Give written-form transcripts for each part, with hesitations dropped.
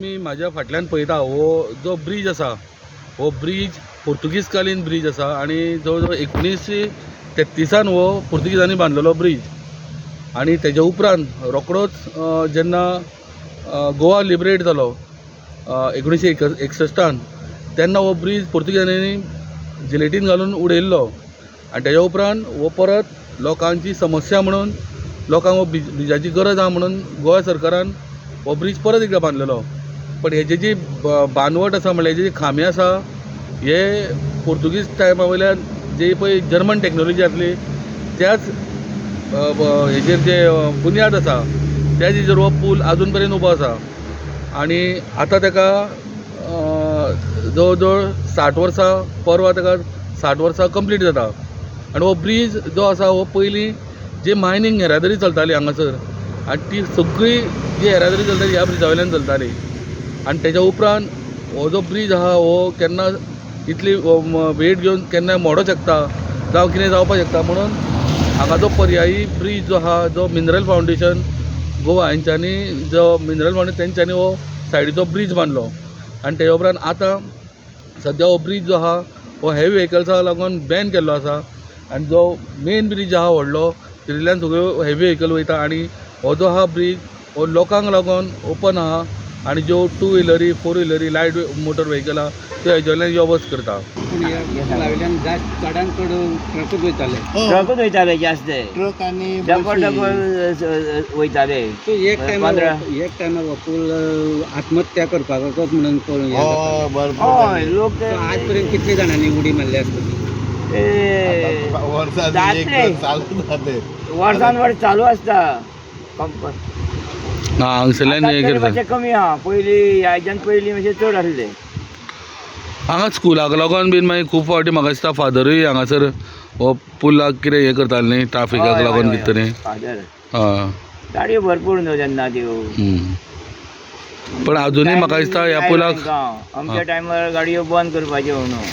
मी म्हाज्या फाटल्यान पळयता हो जो ब्रीज आसा हो ब्रीज पोर्तुगीज कालीन ब्रीज आसा आनी जवळ जवळ 1933 हो पोर्तुगीजांनी बांदलेलो ब्रीज. आनी तेज्या उपरांत रोखडोच जेन्ना गोवा लिबरेट जालो 1961 तेन्ना हो ब्रीज पोर्तुगीजांनी जिलेटीन घालून उडयल्लो. आनी तेज्या उपरांत हो परत लोकांची समस्या म्हणून लोकांक हो ब्रिजाची गरज आहा म्हणून गोवा सरकारान हो ब्रीज परत एकदां बांदलेलो. पण हेजी जी बांदवट आसा म्हणल्यार हेजी जी खांबे आसा हे पोर्तुगीज टायमा वयल्यान जे पळय जर्मन टॅक्नोलॉजी आसली त्याच हेजेर जे बुन्याद आसा त्याच हेजेर हो पूल आजून पर्यंत उबो आसा. आनी आतां तेका जवळ जवळ 60 वर्सां परवां तेका 60 वर्सां कंप्लीट जाता. आनी हो ब्रीज जो आसा हो पयलीं जी मायनींग येरादारी चलताली हांगासर आनी ती सगळी जी येरादारी चलताली ह्या ब्रिजा वयल्यान चलताली. आनी तेज्या उपरांत हो जो ब्रीज आहा हो केन्ना इतली वेट घेवन केन्ना मोडो शकता जावं कितें जावपाक शकता म्हणून हांगा जो पर्यायी ब्रीज जो आहा जो मिनरल फावंडेशन गोवा हेंच्यांनी जो मिनरल फावंडेशन तेंच्यांनी हो सायडीचो ब्रीज बांदलो. आनी तेज्या उपरांत आतां सद्या हो ब्रीज जो आहा हो हेवी व्हेकल्साक लागून बॅन केल्लो आसा. आनी जो मेन ब्रीज आहा व्हडलो तितूंतल्यान सगळ्यो हेवी व्हेकल वयता. आनी हो जो आहा ब्रीज हो लोकांक लागून ओपन आहा आनी ज्यो टू व्हिलरी फोर व्हिलरी लायट मोटर व्हेकल आहा त्यो हेज्या वयल्यान यो वच करता. पूण ह्या पुला वयल्यान जास्त चडान चड ट्रकूच वयताले. ट्रकूच वयताले जास्त. ट्रक आनी डबल बशी. डबल वयताले. सो एक टायमार 15. एक टायमार हो पूल आत्महत्या करपाचोच म्हणून पळोवन हें जातालें. हय, भरपूर हय जाले. लोक ते सो आज पर्यंत कितले जाणांनी उडी मारली आसतली? ते आता वर्सात एक जातले. चालू जाते. वर्सान वर्स चालू आसता. हा हांगसरल्यान आतां हें तरी करता. मातशें कमी आहा. पयलीं ह्या हेज्यान पयलीं मातशें चड आसलें. हांगा स्कुलाक लागून बीन मागीर खूब फावटी म्हाका दिसता फादरूय हांगासर हो पुलाक कितें हें करताले न्ही ट्राफिकाक लागून कितें तरी. फादर हय. गाडयो भरपूर न्हू तेन्ना त्यो. पण अजुनूय म्हाका दिसता ह्या पुलाक आमच्या टायमार गाडयो बंद करपाच्यो न्हू.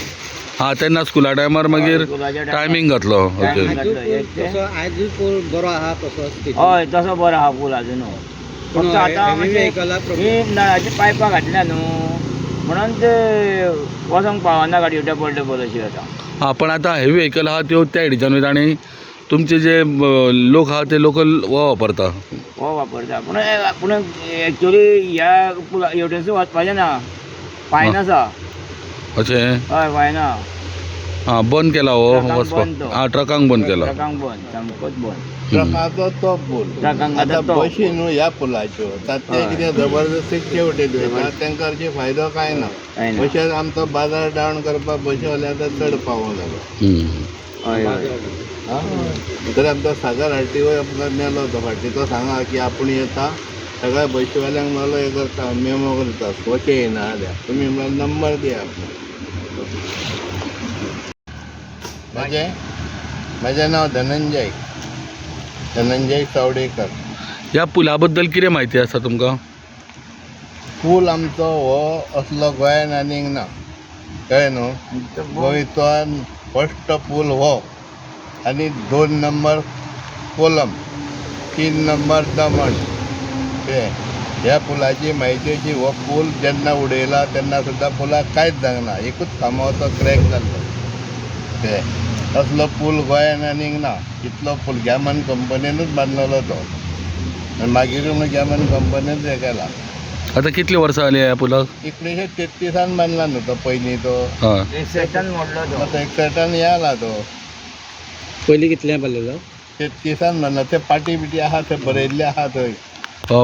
हा तेन्ना स्कुला टायमार मागीर स्कुलाच्या टायमार. टायमींग घातलो. ओके. टायमींग आजूय घातलो, पूल एक ते. तसो आजूय पूल बरो आहा तसोच तितून. हय तसो बरो आहा पूल आजून. पूण फक्त आतां हेवी मातशें व्हेकला प्रॉब्लेम. ही नळाची पायपां घातल्या न्हू म्हणून ते वचोंक पावना गाडयो डबल डबल अशी जाता. हा पण आतां हेवी व्हेकल आहा त्यो त्या सायडीच्यान वयता आनी तुमचे जे लोक आहा ते लोकल हो वापरता. हो वापरता पूण पूण एक्चुली ह्या पुला हेवटेनसून वचपाचें ना. फायन आसा. अशें. हय फायन आहा. हा बंद केला हो ट्रकांक वचपाक. बंद तो. हा ट्रकांक बंद केला. ट्रकांक बंद सामकोच बंद. ट्रकाचो तो पूल. ट्रकांक आतां आतां तो. बशी न्हू ह्या पुलाच्यो आतां ते हय. कितें जबरदस्ती तेवटेन वयता तांकां हरशीं फायदो कांय ना. कांय ना. बशेच आमचो बाजार डावन करपाक बशी वाले आतां चड पावों जालो. हय हय. तरी आमचो सागर आरटीओ आमकां मेलो तो फाटीं तो सांगा की आपूण येता सगळ्या बशीवाल्यांक मेलो हे करता मेमो करता वचें येयना जाल्यार तुमी म्हणल्यार नंबर दिया आपलो. म्हजें नांव धनंजय धनंजय चावडेकर. ह्या पुला बद्दल कितें म्हायती आसा तुमकां? पूल आमचो हो असलो गोंयान आनीक ना. कळ्ळें न्हू? गोंयचो फस्ट पूल हो आनी 2 नंबर कोलम 3 नंबर दमण. कळ्ळें? ह्या पुलाची म्हायती अशी हो पूल जेन्ना उडयला तेन्ना सुद्दां पुलाक कांयच जावंक ना. एकूच खांबो क्रॅक जाल्लो. कळ्ळें? असलो पूल गोंयान आनीक ना. इतलो पूल गॅमन कंपनीनूच बांदलेलो तो आनी मागीर म्हणून गॅमन कंपनीनूच हें केला. आतां कितलीं वर्सां जालीं ह्या पुलाक? 1933 बांदला न्हू तो पयलीं तो. हय. एकसठान मोडलो तो. आतां 61 याला तो. पयलीं कितल्या बांदलेलो? 33 बांदला. ते पाटी बिटी आहा थंय बरयल्ले आहा थंय.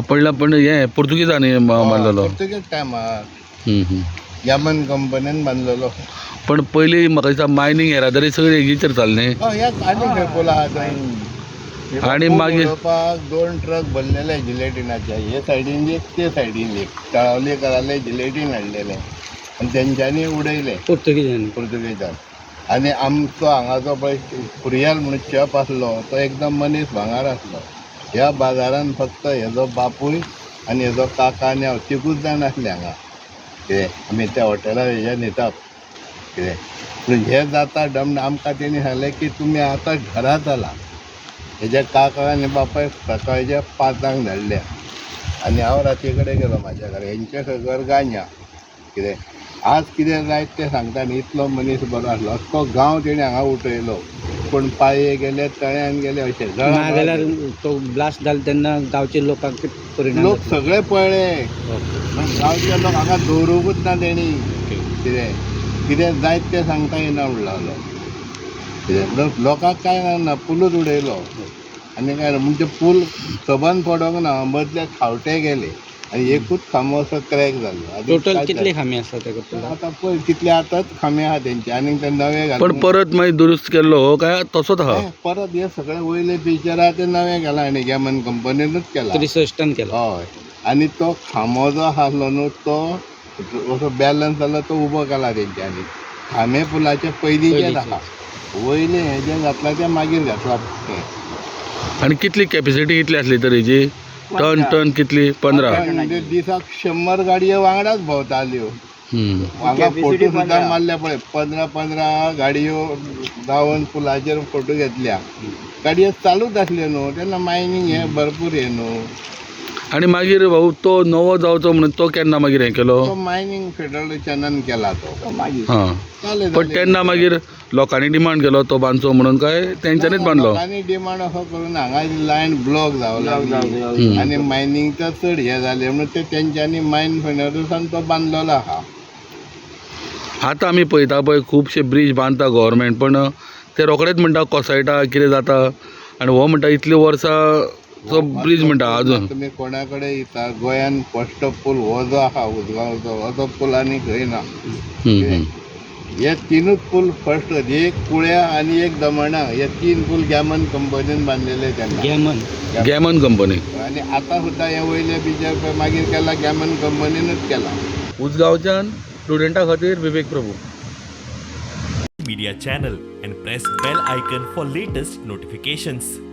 पडला पण हें पोर्तुगीजांनी बांदलेलो. पोर्तुगीज टायमार गॅमन कंपनीन बांदलेलो. पण पयलीं म्हाका दिसता मायनींग येरादारी सगळी हेजेर चाल न्ही. हय ह्या आनीक खंय पूल आहा थंय. आनी पूल मागीर उडोवपाक 2 ट्रक भरलेले जिलेटिनाचे. हे सायडीन एक ते सायडीन एक तळावलेकराले जिलेटीन हाडलेले आनी तेंच्यांनी उडयले. पोर्तुगीजांनी. पुर्तुगेजान. आनी आमचो हांगाचो पळय कुरियाल म्हणून शेफ आसलो तो एकदम मनीस भांगार आसलो. ह्या बाजारान फक्त हेजो बापूय आनी हेजो काका आनी हांव तिगूच जाण आसले हांगा. कितें आमी त्या हॉटेलार हेज्या न्हिताप. कितें पूण हें जाता डम आमकां तेणी सांगलें की तुमी आतां घरा चला. हेज्या काका आनी बापायक सकाळच्या 5 धाडल्या. आनी हांव राती कडेन गेलो म्हाज्या घरा. हेंचें खंय गांजा कितें आज कितें जायत तें सांगता न्ही. इतलो मनीस बरो आसलो, अख्खो गांव तेणें हांगा उठयलो. पूण पांये गेले, तळ्यान गेले अशें नाजाल्यार जळा. तो ब्लास्ट जालो तेन्ना गांवच्या लोकांक कितें परिणाम लोक जातलो? सगळे पळ्ळे. गांवचे लोक हांगा दवरूंकूच ना तेणी. कितें कितें जायत तें सांगता येना म्हणलो. कितें लोकांक कांय ना, ना पुलूच उडयलो आनी काय ना. म्हणजे पूल सबंद पडोंक ना, मदले खावटे गेले आनी एकूच खांबो असो क्रॅक जालो आनी टोटल कांयच कितले जालें. खांबे आसा तेका पुलाक? आतां पळय कितले आतांच खांबे आहा तेंचे आनी ते नवे पण घालून परत मागीर दुरुस्त केल्लो हो काय तसोच आहा? हे, परत हे सगळे वयले पिक्चर आहा ते नवे घाला आनी गॅमन कंपनीनूच केला. त्रिसश्टान केला. हय, आनी तो खांबो जो आसलो न्हू तो असो बॅलन्स जालो, तो उबो केला तेंच्यांनी. खांबे पुलाचे पयलींचेच पयलींचे. आहा, वयलें हें जें घातलां तें मागीर घातलां हें. आनी कितली कॅपेसिटी कितली आसली तर हेजी? टन टन कितली? 15? म्हणजे दिसाक 100 गाडयो वांगडाच भोंवताल्यो. हांगा Capacity photo सुद्दां 15. मारल्या पळय, 15 15 गाडयो धांवन पुलाचेर फोटो घेतल्या. गाडयो चालूच आसल्यो न्हू तेन्ना, मायनींग हें भरपूर हें न्हू. आनी मागीर भाऊ तो नवो जावचो म्हणून तो केन्ना मागीर हें केलो? तो मायनींग फेडरेशनान केला तो. तो मागीर हां. जालें. पण तेन्ना मागीर लोकांनी डिमांड केलो तो बांदचो म्हणून काय तेंच्यांनीच बांदलो? लोकांनी डिमांड असो करून हांगा लायन ब्लॉक जावं ब्लॉक लागली जावं. आनी मायनिंगचो चड हें जालें म्हणून ते तेंच्यांनी मायन फेडरेशन तो बांदलेलो आहा. आतां आमी पळयता पळय खुबशे ब्रीज बांदता गव्हर्मेंट, पण ते रोखडेच म्हणटा कोसळटा, कितें जाता. आनी हो म्हणटा इतलीं वर्सां तो ब्रीज म्हणटा अजून. तुमी कोणा कडेन विचार, गोंयान फस्ट पूल हो जो आहा उजगांवचो, असो पूल आनी खंय ना. हम्म, हम्म. हे तिनूच पूल फस्ट, एक कुळ्या आनी एक दमणा, हे तीन पूल गॅमन कंपनीन बांदलेले तेन्ना. गॅमन. Gammon company. आनी आतां सुद्दां हे वयले बिजर पळय मागीर केला, गॅमन कंपनीनूच केला. उजगांवच्यान स्टुडंटा खातीर Vivek Prabhu. Media channel and press bell icon for latest notifications.